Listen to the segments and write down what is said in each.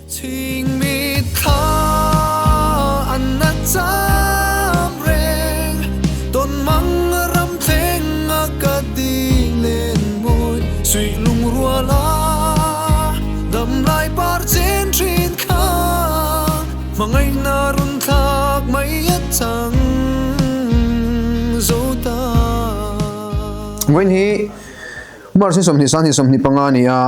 Chhingmi thla an na cham reng Tawn mang ram thleng a ka ding len mawi Suih lungrual a damlai par chen thin kha Hmangaihna run thlak mai a chang zo ta. Vawiin hi March ni 20 sang ni 25 a ni a.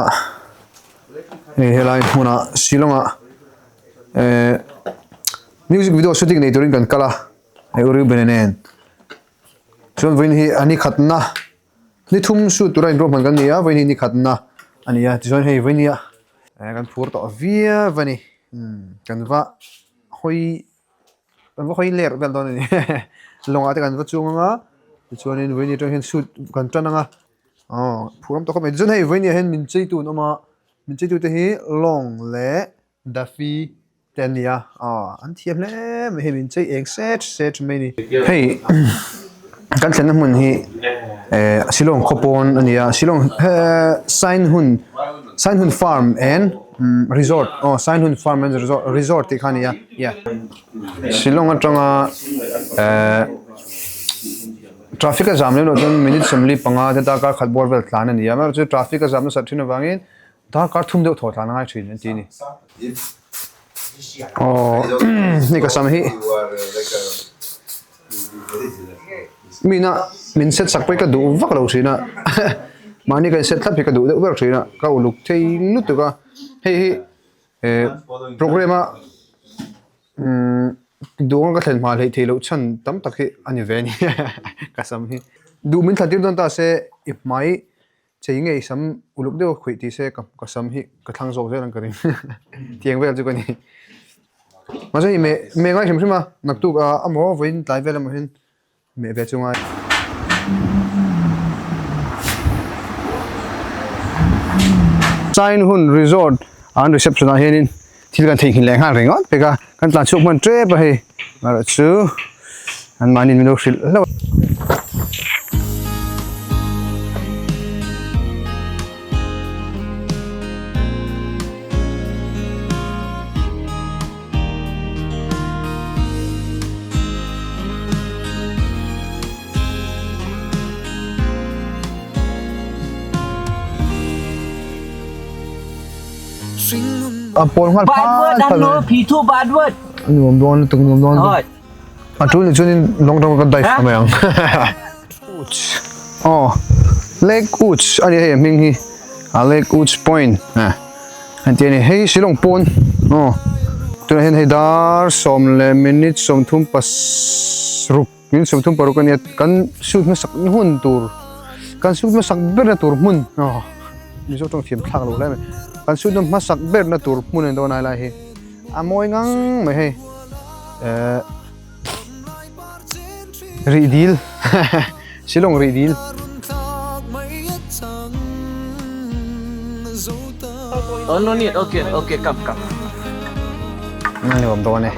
Hei helai hmunah Shillong ah eh music video shooting nei turin kan kal a hei u Reuben-a nen chuan vawiin hi a ni khatna ni thum shoot tura inruahman kan ni a vawiin hi ni khatna a ni a tichuan hei vawiin hi a eh kan phur tawh viau a ni umm kan va hawi kan va hawi ler vel dawn a ni lawngah te kan va chuang ang a tichuanin vawiin atang hian shoot kan tan ang a. Aw phur awm tawh khawp mai tichuan hei vawiin ah hian min cheitu an awm a min cheitu te hi lawng leh daffy te an ni a aw an thiam hle mai hei min chei eng set set mai a ni. Hei kan thlenna hmun hi eh Shillong khaw pawn a ni a Shillong he Sainhun Sainhun farm and resort aw Sainhun farm and resort resort tih kha a ni a yeah Shillong atanga eh. Traffic a zam lem loh chuan minute 45 te darkar khat bawr vel tlan a ni a, amaherawhchu traffic a zam nasat thin avangin darkar thum deuh thaw tlan a ngai thin an ti a ni. Aw hei ka sam hi mina min set sak pawh hi ka duh vak lo thin a mahni ka in set thlap hi ka duh deuh ber thin a ka uluk thei lutuk a hei hi eh programme a Umm duhawng ka thlen hma hleih theih loh chhan tam tak hi a ni ve a ni ka sam hi. Duh min thlan tir dawn ta se i hmai chei nge i sam uluk deuh a khawih tih se ka ka sam hi ka thlang zawk zel ang ka ring tiang vel chu ka ni. Mahse hei meh meh ngai hrim hrim a naktuk ah amaw vawiin tlai vel emaw hian Meh ve chunga. Sign hun resort an reception ah hianin thil kan theihnghilh leh nghal ringawt pek a kan tlan chhuak hman tep a hei erawh chu an mahni min lo hrilh hlauh a. A pawl nghal phal phal mai. A nuam dawn lutuk nuam dawn lutuk. A tul nih chuanin lawng atang ka dive ta mai ang. Uch aw Lake Uch a ni hei a hming hi a Lake Uch Point a. An ti a ni, hei Shillong pawn aw tunah hian hei dar 10 leh minute 36 minute 36 a nia kan shoot hmasak hun tur kan shoot hmasak berna tur hmun aw Mizo tawng thiam thlak lo hle mai kan shoot hmasak berna tur hmun a ni dawn a helai hi a mawi ngang mai hei eh rih dil Shillong rih dil. Oh no need okay okay come come. Ni awm dawn e.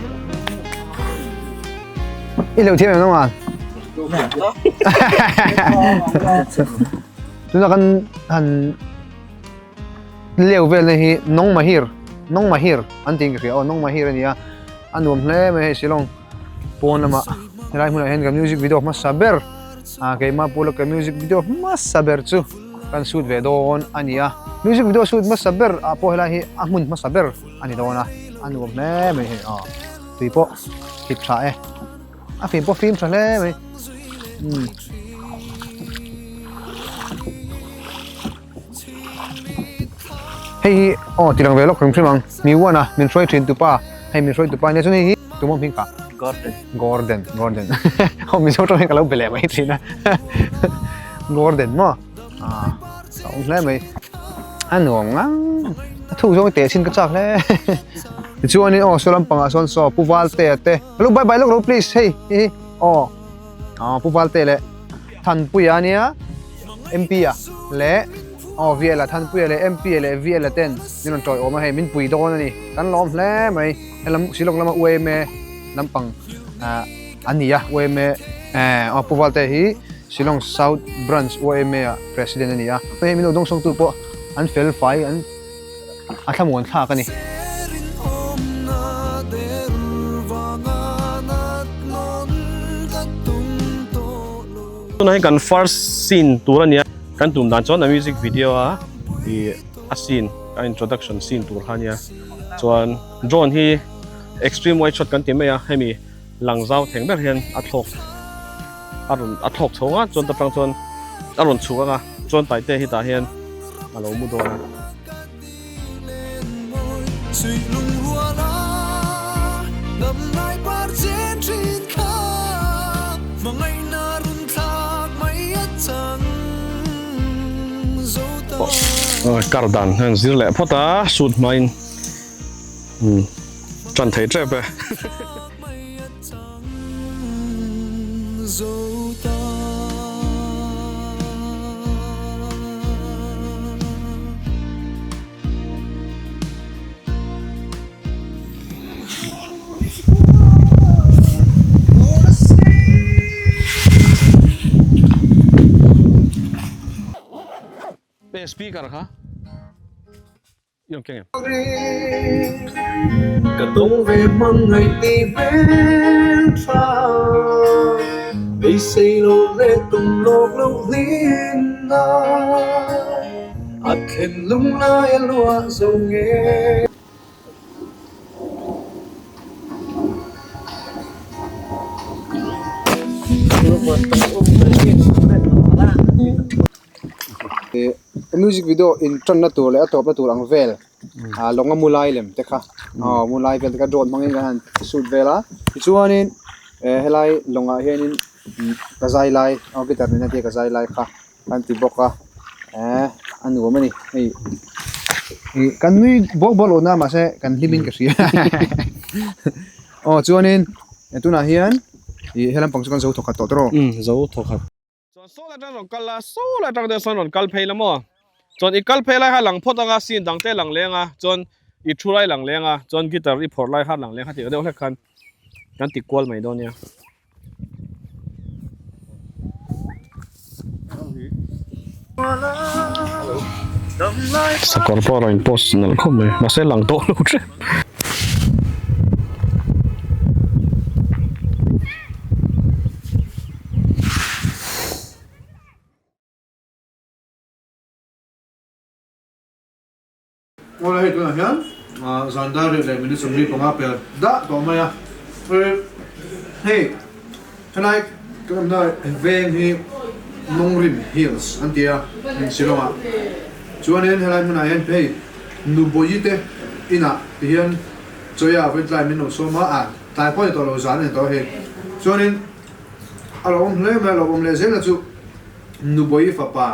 I lo thiam em nang Tuna kan han leu vel na hi nong mahir nong mahir an tiin ka hria aw nong mahir a ni a a nuam hle mai hei Shillong pawn lamah helai hmunah hian ka music video hmasa ber ah keimah pawh la ka music video hmasa ber chu kan shoot ve dawn a ni a music video shoot hmasa ber ah pawh helai hi a hmun hmasa ber a ni dawn a a nuam hle mai hei aw tui pawh hip tha e a fim pawh fim tha hle mai umm. Hei hi aw ti lang ve lawk hrim hrim ang mi uan a min hruai thin tupa hei min hruai tupa ania chuan hei hi tumawm hming kah Gordon Gordon Gordon aw mizo tawng hian ka lo be leh mai thin a Gordon maw ah a awm hle mai a nuam ngang a thuk zawng teh chin ka chak hle tichuanin aw saw lampangah sawn saw Pu Valtea te hello bye bye lawk ro please hei hi hi aw aw Pu Valtea leh Thanpuia ania MP a leh aw VL a Thanpuia leh MP a leh VL a ten min rawn tawiawm a hei min pui dawn a ni kan lawm hle mai helam Shillong lama UMA lampang ah an ni a UMA eh aw Pu Valte hi Shillong South Branch UMA ah President a ni a hei min lo dawngsawngtu pawh an fel fai an a thlamuan thlak a ni. Tunah hian kan first scene tur a nia, kan tum dan chuan a music video a ih a scene a introduction scene tur kha a nia. Chuan drone hi extreme wide shot kan ti mai a, hemi lang zau theng ber hian a thlawk a rawn a thlawk chho nga chuan ta tang chuan a rawn chhuk ang a, chuan Taite hi tah hian a lo mu dawn a. Kar dan hian zir leh phawt a, shoot hmain tan thei tep e. Speaker kha. Ka tawng ve hmang ngaih ti hmel tha Beisei lo leh tum lawk lo hlin na A thlen lung lai a luah zo nge. Music video in tanna tur leh a tawpna tur ang vel ah lawnga mu lai lem te kha aw mu lai vel te kha drone hmangin kan han shoot vel a tichuanin eh helai lawngah hianin ka zai lai aw guitar nena tia ka zai lai kha kan ti bawk a eh a nuam a ni hei ih kan nui bawk bawk lo na mahse kan hlim in ka hria aw chuanin tunah hian ih he lampang chu kan zo thawkhat tawh tawh zo thawkhat. Chuan saw lai atang rawn kal a, saw lai atang te sawn rawn kal phei la maw? Chuan i kal phei lai kha lang phawt ang a, scene dang te lang leng a, chuan i thu lai lang leng a, chuan guitar i phawrh lai kha lang leng kha tih deuh hlek khan kan ti kual mai dawn nia. Sakawr pawh a rawn in post nalh khawp mai, mahse lang tawh lo hrep. Awle hei tunah hian zan dar riat leh minute 45 pel dah tawh mai a, hei helai kan awmna veng hi Nongrim Hills an ti a Shillong ah chuanin helai hmunah hian hei Nubawi te inah tihian Chawia vawitlai min lo sawm a, tlai pawh a ni tawh lo zan a ni tawh a hei chuanin a lo awm hle mai a lo awm leh zel a chu Nubawi fapa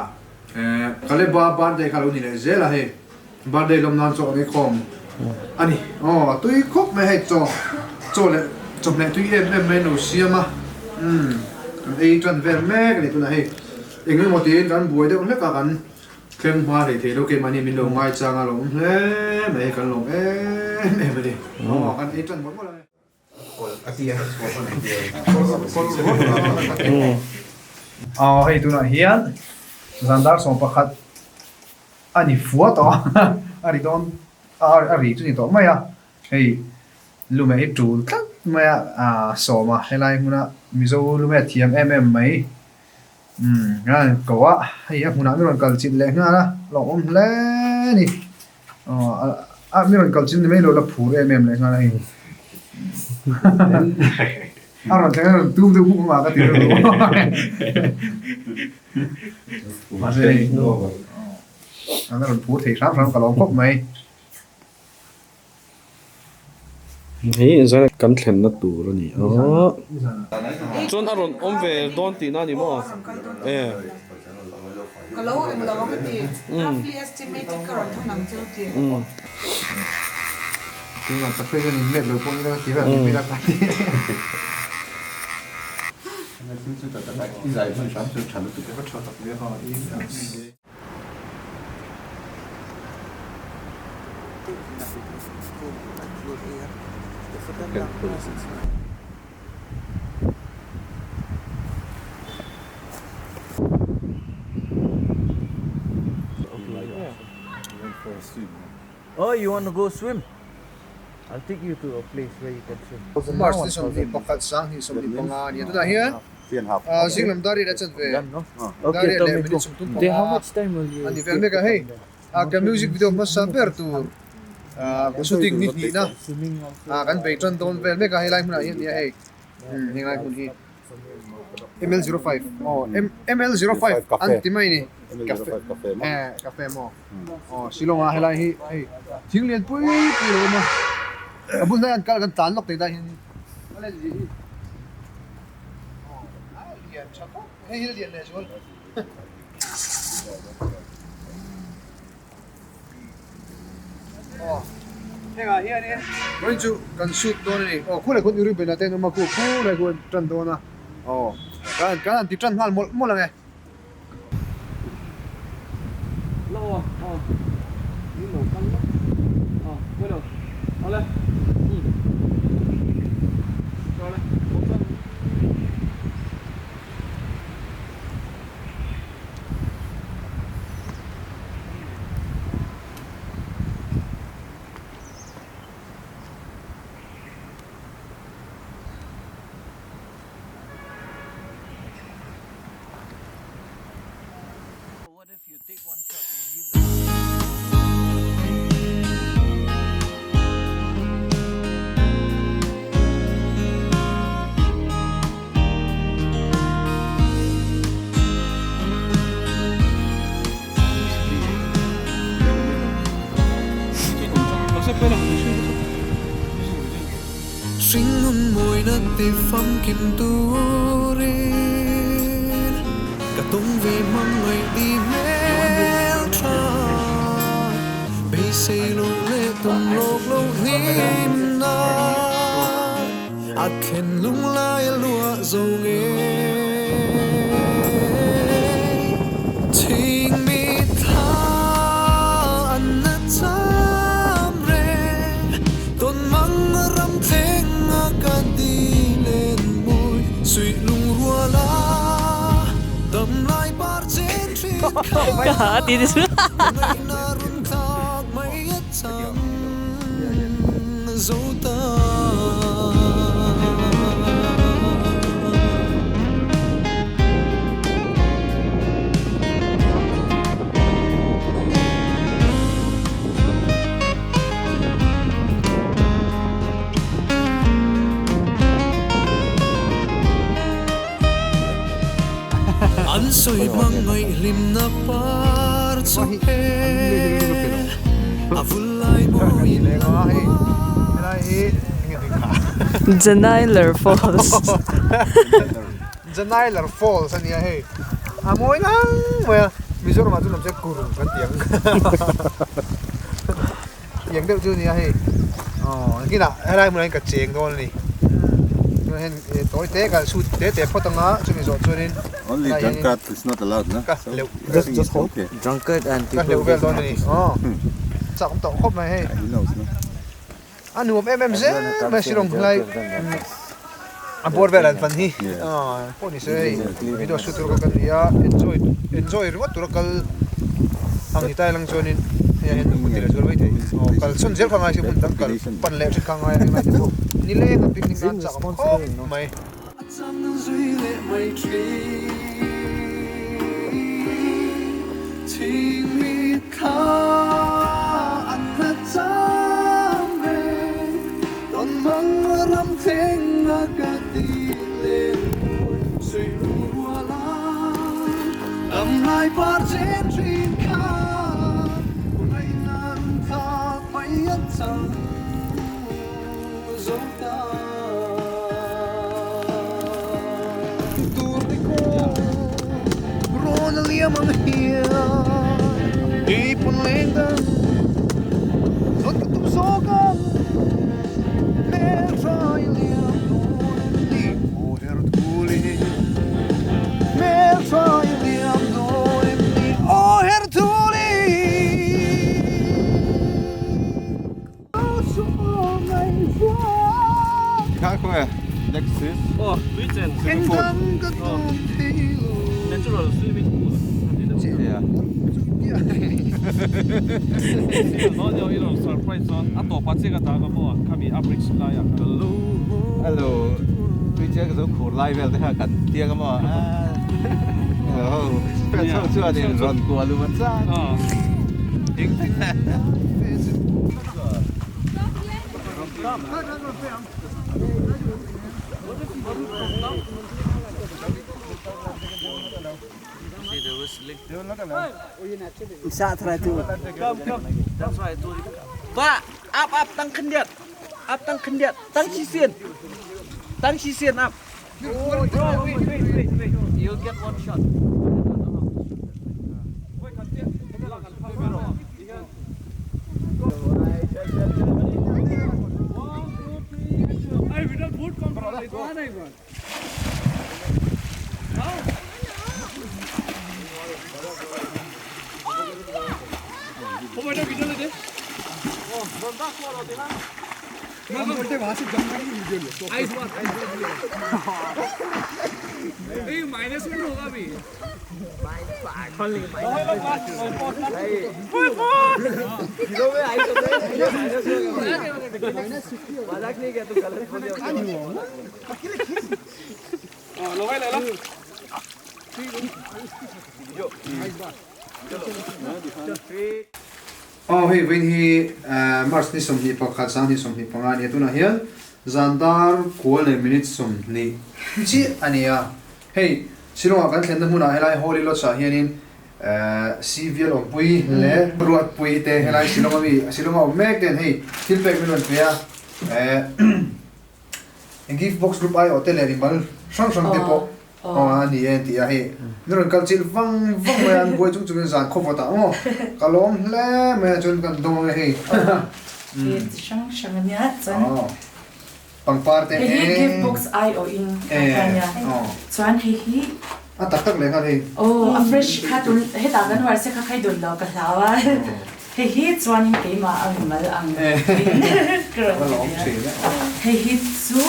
Kaleba birthday kha a lo ni leh zel a hei birthday lawm nan chaw an ei khawm a ni aw a tui khawp mai hei chaw chaw leh chawhmeh tui em em mai an lo siam a umm kan ei tan vel mek a ni tunah hei eng emaw tiin kan buai deuh hlek a kan Thleng hma hlei thei lo keimahni min lo ngai chang a lawm hle mai hei kan lawm em em a ni. Aw kan ei tan mawlh mawlh a ni. Aw hei tunah hian zan dar 11 a ni fua tawh a, a ri dawn a ri chu ni tawh mai a, hei lume hi tul tlat mai a, sawma helai hmuna Mizo lume a thiam em em mai. Umm a rawn ko a, hei a hmunah mi rawn kal chilh leh nghal a, hlauhawm hle a ni. Aw a mi rawn kal chilh ni mai lo la phur em em leh nghal a hei. A rawn thleng a rawn tum deuh buk amah ka ti reuh lo. Mahse hei a rawn phur thei hram hram ka lawm khawp mai. Hei zan kan thlenna tur a ni a. Chuan a rawn awm ve dawn tihna a ni maw? E. Oh, you want to go swim? I'll take you to a place where you can swim. March ni 21 2025 a ni a tunah hian zing lam dar riat a chan ve dar riat leh minute 35 a ni vel mek a hei ka music video hmasa ber tur shooting ni hnihna kan bei tan dawn vel mek a helai hmunah hian a ni a hei henglai hmun hi. ML05 aw ML05 an ti mai ni cafe eh cafe maw aw Shillong ah helai hi hei thing lian pui pui a lo awm a a bul hnaiah an kal kan tlan lawk thei ta hian a len zia hi aw a lian tha khawp hei hi a lian leh zual. Aw hengah hianin vawiin chu kan shoot dawn a ni aw khulai khuan uri bena te an awm a khu khulai khu an tan dawn a aw kan kan han ti tan nghal mawlh mawlh ang e. Hringnun mawina ti famkim turin ka tum ve hmangaih di hmel tha beisei lo leh tum lawk lo hlim na. A thinlung lai a luah zo nge Thing mi thla an na cham reng Tawn mang ram thleng a ka ti len mawi Suih lung rual a dam lai par chen thin kha Ngaihna run thlak mai a chang Zo ta. An sawi hmang ngaihhlimna par chu he a vul lai mawiin lang mahse. Janiler Falls. Janiler Falls a nia hei a mawi ngang mai a Mizoram ah chuan awm se kurung kan ti ang tiang deuh chu a nia hei aw kinah helai hmunah hian ka cheng dawn a ni chuan heng tawi te ka shoot te te phawt anga chumi zawh chuanin Only drunkard is not allowed na ka hleuh just just hold drunkard and ka hleuh vel dawn a ni aw chak awm tawh khawp mai hei a nuam em em zel mai Shillong helai a bawr vel an fan hi pawh ni se hei video shoot tur kal kan ni a enjoy enjoy ringawt tura kal ang ni tai lang chuanin hei ah hian hmun ti leh zual mai thei aw kal chhawn zel kha ngai se hmun dang kal pan leh thin kha ngai a ngai te pawh nileng a picnic nan chak awm khawp mai. A chang zui leh mai thin Thing mi thla an la cham reng Tawn mang ram thleng a ka ti len mawi Suih lung rual a dam lai par chen thin kha Ngaihna run thlak mai a chang Zo ta. Tur te kawng rawn a liam ang hian kei pawn leng dang zawt ka tum zawk ang hmel trai liam dawn em ni aw her thulin hmel trai liam dawn em ni aw her thulin. Natural swimming pool. Hello tui chiang zo khur lai vel te kha kan tiang a maw hello chho chuan in rawn kual u an chang ding thek Up up tăng khăn điện up tăng khăn điện tăng chi xiên tăng chi xiên up Bro, wait, wait, wait, wait. You'll get one shot. Aw hei vawiin hi March ni 21 2025 a nia tunah hian zan dar kual leh minute 20 chiah a ni a hei Shillong ah kan thlenna hmunah helai Holy Lodge ah hianin Civil awmpui leh Ruatpui te helai Shillong ami Shillong a awm mek ten hei thil pek min rawn pe a Gift box group aiawh te leh mimal hrang hrang te pawh a ni e an ti a hei min rawn kal chilh vang vang mai a an buai chung chungin zan khaw vawt ah maw ka lawm hle mai a chuan kan dawng ange hei Gift hrang hrang a nia chuan pangpar te hei hi gift box aiawh in a kha nia chuan hei hi a tak tak leh nghal hei aw a fresh kha tun hetah kan uar se kha khai dun lo ka hlau a. Hei hi chuanin keimah a mimal ang in ka rawn ti ve a. Hei hi chu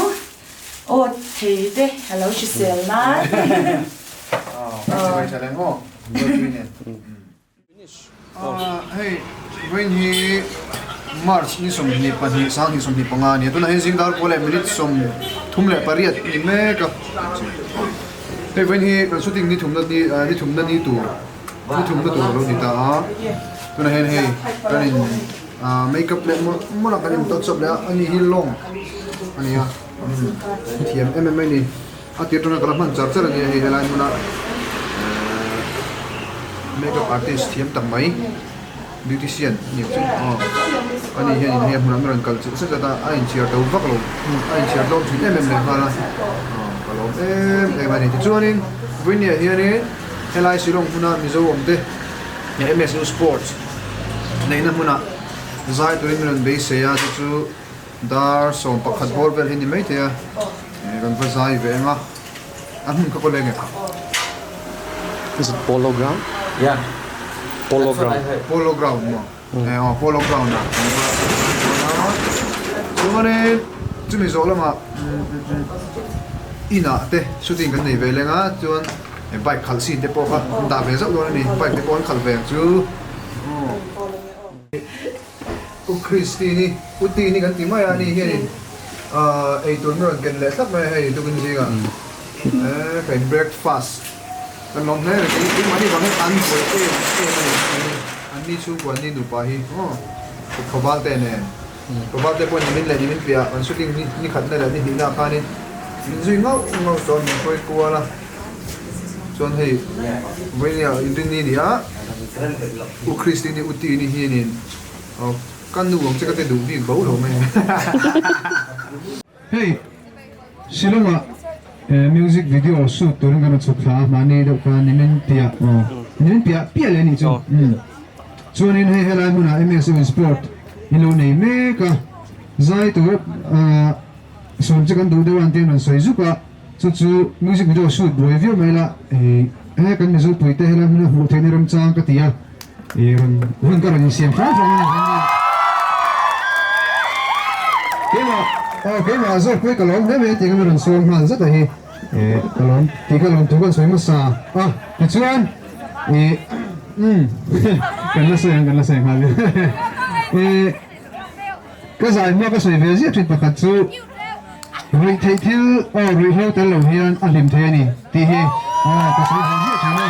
aw thei te a lo hrisel nan. Hei vawiin hi March ni 22 2025 a ni a, tunah hian zingdar kual leh minute 38 ni mek a. Hei vawiin hi kan shooting ni thumna ni thumna ni tur. Ni thumna tur a lo ni ta a, tunah hian hei kan in ah makeup leh mawlh mawlh a kan in touch up leh a, ani hi lawng a ni a thiam em em mai a ni, a tir atanga ka la hman char char a ni a hei helai hmuna ehh makeup artist thiam tak mai beautician a ni ang chu aw ani hian in hei a hmunah mi rawn kal chilh zet zet a, a inchhiar to vak lo a inchhiar tlawm thin em em leh nghal a aw ka lawm em em a ni tichuanin vawinia hianin. Helai Shillong hmuna Mizo awmte leh MSU Sports neihna hmunah zai turin min rawn beisei a, chu chu dar 11 bawr vel hi ni maithei a, rawn va zai ve ang a, a hmun kha kaw leng e. Is it polo ground? Yeah. Polo ground. Polo ground maw? Aw polo ground ah kan va zai dawn a, chuanin chumi zawh lamah inah te shooting kan nei ve leng a, chuan bike khalh scene te pawh kha an dah ve zauh dawn a ni, bike te pawh an khalh ve ang chu aw. U Christine-i, U Tini kan ti mai a, ani hianin eitur min rawn ken leh thlap mai a hei tukin zingah eh breakfast kan lawm hle mai, keimahni vang hian an buai em em a ni. An ni chhungkua an ni nupa hi aw Khawbal te nen Khawbal te pawh nimin leh nimin piah kan shooting ni ni khatna leh ni hnihna ah khanin min zui ngauh ngauh chuan min hruai kual a chuan hei vawinia inrinni ni a U Christine U Tini hianin aw ka nu ang che ka ti duh bik bo lo mai hei Shillong ah music video shoot turin kan rawn chhuk thla a mahni deuh khan nimin piah aw nimin piah piah leh a nih chu umm chuanin hei helai hmunah MSU in sport in lo nei mek a zai tur ah sawm che kan duh deuh a an ti a an rawn sawi zuk a chu chu music video shoot buai viau mai la ih he kan Mizo puite helai hmuna hmuh theihna remchang ka ti a ih rawn hun ka rawn insiam hrang hrang a keimah aw keimah zawk pawh hi ka lawm hle mai a tih kha min rawn sawm nghal zat a hi eh ka lawm tih kha lawm thu kan sawi hmasa a tichuan ih. Umm kan la sawi ang kan la sawi nghal e ka zai hma ka sawi ve ziah thin pakhat chu ruih theih thil aw ruihhlo tel lo hian a hlim thei a ni tih hi aw ka sawi ve ziah thin a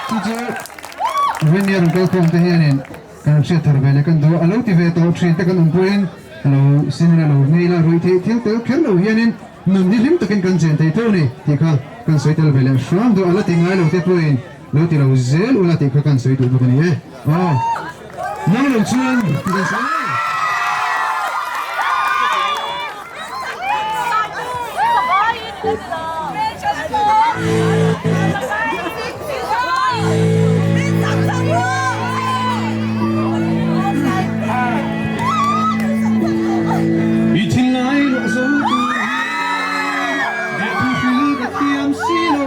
chu chu Venia rawn kal khawm te hianin kan hriat thar ve leh kan duh a a lo ti ve tawh thin te kan awm pawhin a lo sin a lo ngei la ruih theih thil tel kher lo hianin nun hi hlim takin kan chen thei tho a ni tih kha kan sawi tel ve leh hram duh a la ti ngai lo te pawhin Lo ti lo zel ula tih kha kan sawi duh bawk a ni e. Aw. Nang lo chuan ti kan sawi ngei. I thinlai ruah zo tu hi Biakinn hril ka thiam si lo.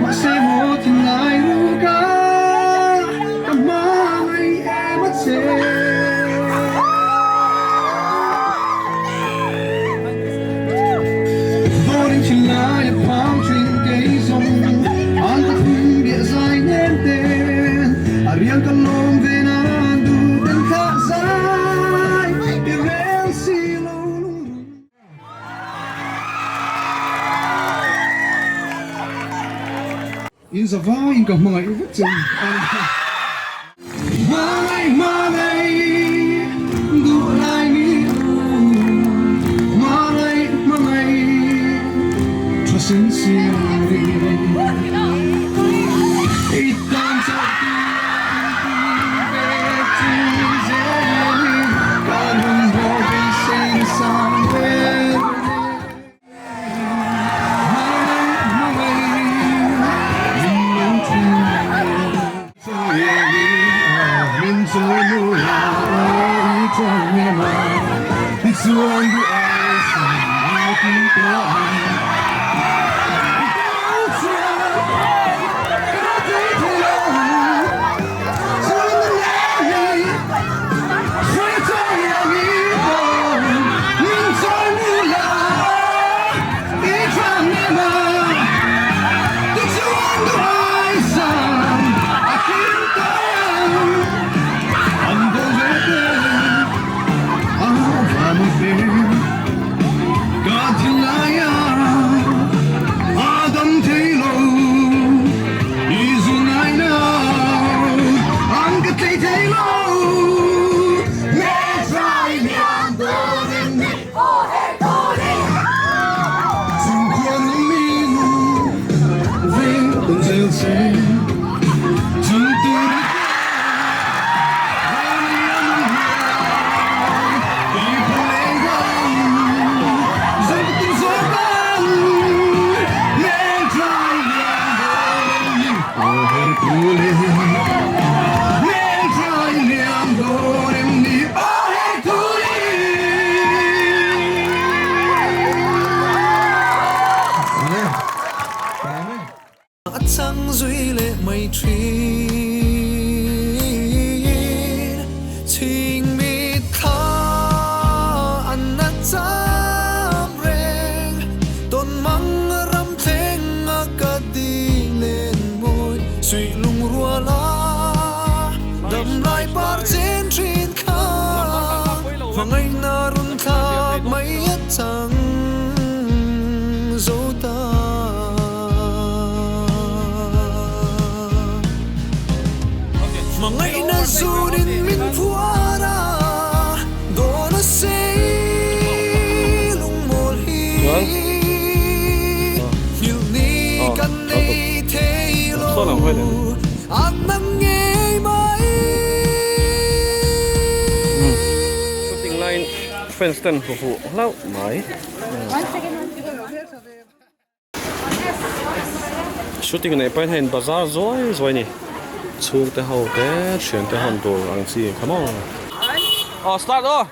Mahse maw thinlai ruka ka hmangaih em a che. Dawrin thinlai a phang thin kei zawng an ka thum biah zai nem ten a riang ka lawm ve nan duh ten thlah zai i rel si lo lungrun. In za vangin ka hmangaih vek che u a ni. Hmangaih hmangaih duh lai mi u Hmangaih hmangaih tha sen siari I tan chauh ti a in ti ve chu zeli Ka nun haw beisei na sang ber e. A chang zui leh mai thin chhing mit thla an na cham reng tawn mang ram thleng a ka ding len mawi suih lung rual a dam lai par chen thin kha hmangaihna run thlak mai a chang zo ta. Hmangaihna zunin min phuar a, dawn a sei lungmawl hi nghilh ni kan nei thei lo a nang ngei mai. Shooting line fans ten hmu fuh hlauh mai. Shooting neih pahin hei bazar zuai zuai a ni chhungte ho te thian te hawn tur ang chi kha maw aw start aw.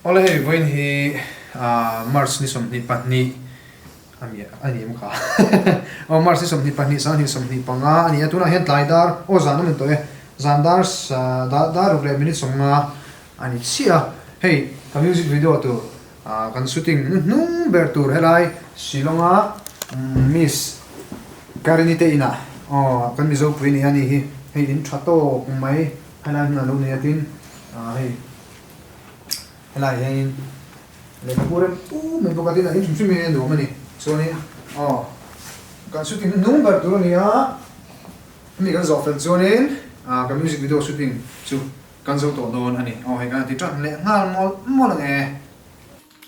Awle hei vawiin hi March ni 22 ami a ni em kha aw March ni 22 sanghnih 25 a ni a tunah hian tlai dar aw zan a mun tawh e zan dar dar ruk leh minute 50 a ni chiah a hei. ka music video tur kan shooting hnuhnung ber tur helai Shillong a Miss Karini te inah aw kan Mizo pui nia ni hi hei in tha tawk mai helai hmun a lo nei a tin hei helai hianin lehkhabu rem pum mai bawk a tin a in hrim hrim hi a nuam a ni chuanin aw kan shooting hnuhnung ber tur a ni a. Hemi kan zawh fel chuanin ka music video shooting chu kan zo tawh dawn a ni. Aw hei kan ti tan leh nghal mawlh mawlh ang e.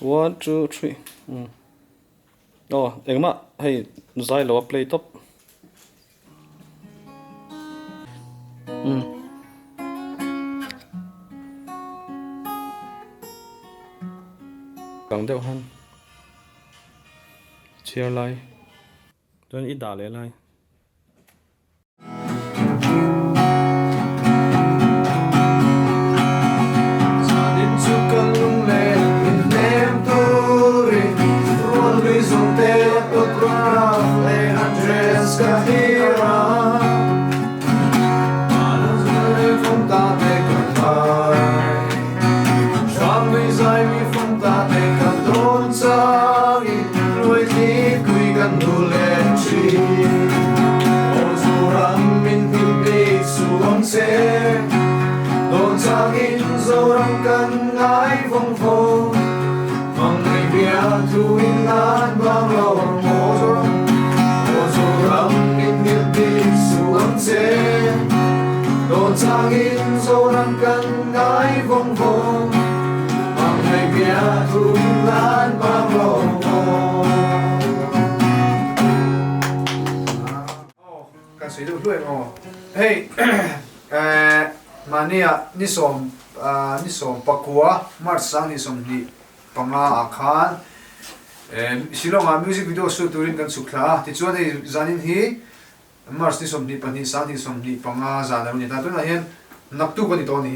One two three umm aw engmah hei zai lo a play tawp umm. Kang deuh han chhiar lai chuan i dah leh lai. Zanin chu ka lunglen inhnem turin rual lui zawng te autograph leh address ka thlir a. Kan sawi deuh hluai ang aw. Hei mahnia ni sawm ni sawm pakua March sang ni 25 ah khan Shillong ah music video shoot turin kan chhuk thla a tichuan hei zanin hi March ni 22 sang ni 25 zan a lo ni ta tunah hian naktuk a ni tawh a ni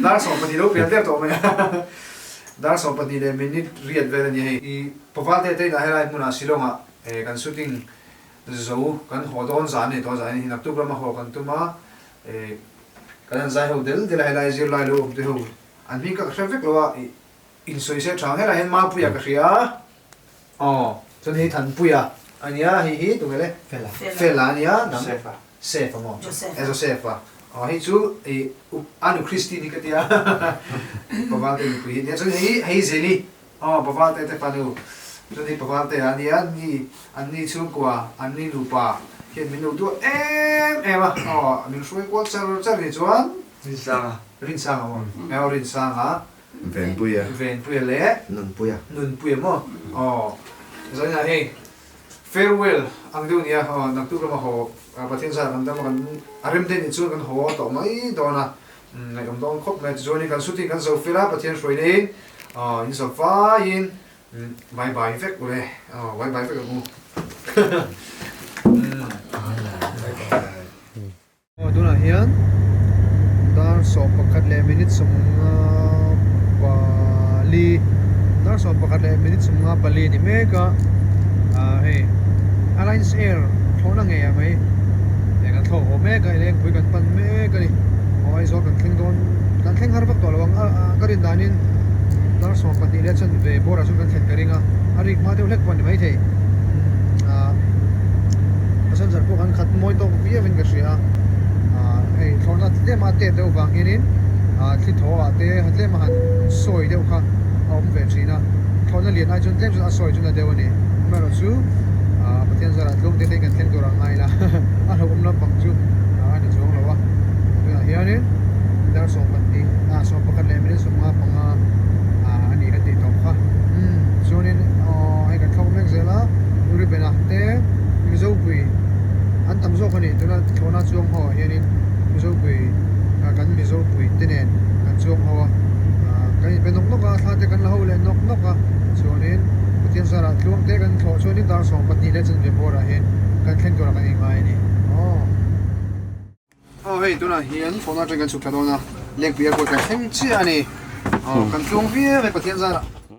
dar 12 lo pian der tawh mai a dar 12 leh minute riat vel a ni hei i Paval te te inah helai hmunah Shillong ah kan shooting zo kan haw dawn zan a ni tawh zan hi naktuk lama haw kan tum a kan han zai ho del del a helai zirlai lo awm te ho an hming ka hre vek lo a insawi se tha ang helai hian Mapuia ka hria a aw chuan hei Thanpuia a nia hei hi tunge le Fela Fela a nia dang Sefa Sefa maw Joseph Joseph-a aw hei chu i Anu Christine hi ka tia Pavalte nupui hi a nia chuan hei hei Zeli aw Pavalte te fanu chuan hei Pavalte a nia ni an ni chhungkua an ni nupa hian min lo duat em em a aw min hruai kual char char ni chuan Rinsanga Rinsanga maw aw Rinsanga Venpuia. Venpuia leh. Nunpuia. Nunpuia maw? Aw. Zaninah hei farewell ang deuh nia aw naktuk lama haw Pathian zar kan dam a kan a rem te nih chuan kan haw tawh mai dawn a ngaihawm dawn khawp mai tichuanin kan shooting kan zo fel a Pathian hruai neiin aw in zawp vaiin bye bye vek ule aw bye bye vek ang u. Aw tunah hian dar 11 leh minute 54 dar 11 leh minute 54 ni mek a ah hei Alliance Air thlawhna ngei ah mai eh kan thlawk haw mek a Lengpui kan pan mek a ni aw Aizawl kan thleng dawn kan thleng har vak tawh lo ang a ka rin danin dar 12 leh chanve bawr ah chuan kan thlen ka ring a a rik hma deuh hlek pawh a ni maithei ah. Passenger pawh kan khat mawi tawk viau in ka hria a, ah hei thlawhna tlem a tet deuh vang hianin ah thli thaw ah te tlem a han sawi deuh kha a awm ve thin a, thlawhna lian ai chuan tlem chuan a sawi chu na deuh a ni, amaherawhchu ah Pathian zarah tluang te te kan thleng tur ang ngai ila a hlauhawm lampang chu a ni chuang lo a, tunah hianin dar 12 ah 11 leh minute 55 ah a ni kan tih tawh kha umm chuanin aw hei kan thlawk mek zel a Reuben-a te. Mizopui an tam zawk a ni. Tuna thlawhna chuang ho ah hianin Mizopui kan Mizopui te nen kan chuang ho a, kan inpe nawk nawk a, thla te kan la ho leh nawk nawk a, chuanin Pathian zarah tluang te kan thlawh chuanin dar 12 leh chanve bawrah hian kan thleng turah kan inngai a ni. Aw. Aw hei tunah hian thlawhna atangin kan chhuk thla dawn a, Lengpui airport kan thleng chiah a ni. Aw kan tluang viau e Pathian zarah.